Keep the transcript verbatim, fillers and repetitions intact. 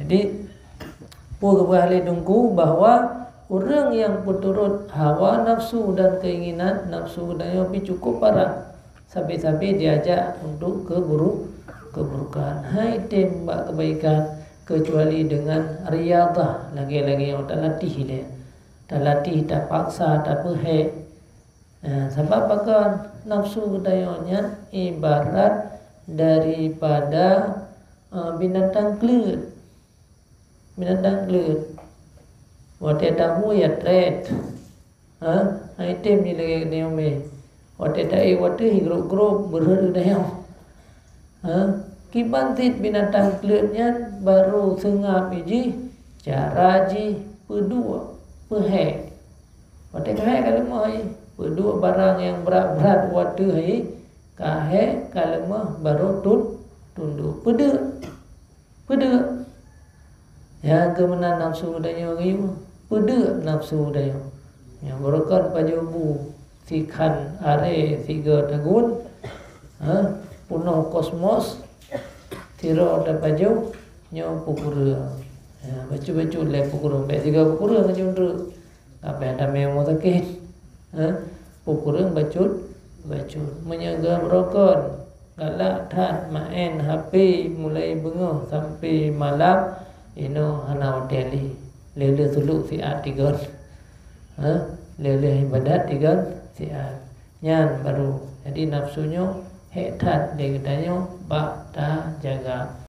Jadi, peue geupeugah lé Teungku bahwa ureuëng nyang peuturot hawa nafsu dan keinginan nafsu geutanyoe pih cukup parah. Sabe-sabe diajak untuk keburu-, keburukan. Hai tem bak kebaikan, kecuali dengan riyadhah, lagée-lagée nyang talatih lé. Talatih, tapaksa, tapeuhék. Nah, sabab pakon, nafsu geutanyoe nyan ibarat daripada, eh, binatang kleuet. Binatang kleuet. Watée tahu ya trét. Ha? Hai tem jih lagée geutanyoe mé. Watée taék watée hi grop-grop beureuhat geutanyoe. Ha? Kiban cit binatang kleuet nyan barô seungab jih, cara jih, peuduek, peuhék. Watée kahék ka leumoh jih, peuduek barang nyang brat-brat watée jih, kahék ka leumoh barô tun-, tundok. Peuduek. Peuduek. Nyang keumeunan nafsu geutanyoe geuyue, peuduek nafsu geutanyoe. Nyang beureukan pajoh bu, sikhan aré sigoe tagun, ha, peunoh kosmos, sidroe tapajoh, nyoe peukureueng. Ha, bacut-bacut lé peukureueng, bék sigoe peukureueng ngon jundreuk. Ka payah tamé rumoh sakét. Ha? Peukureueng bacut-bacut. Meunyoe geuh beureukan, galak that maén H P mulai beungoh sampai malam, inoe hana watée lé. Lheueh-lheueh suluk siat tigon. Ha? Lheueh-lheueh ibadat tigon siat. Nyan baru. Jadi nafsu nyoe hék that lé geutanyoe bak tajaga.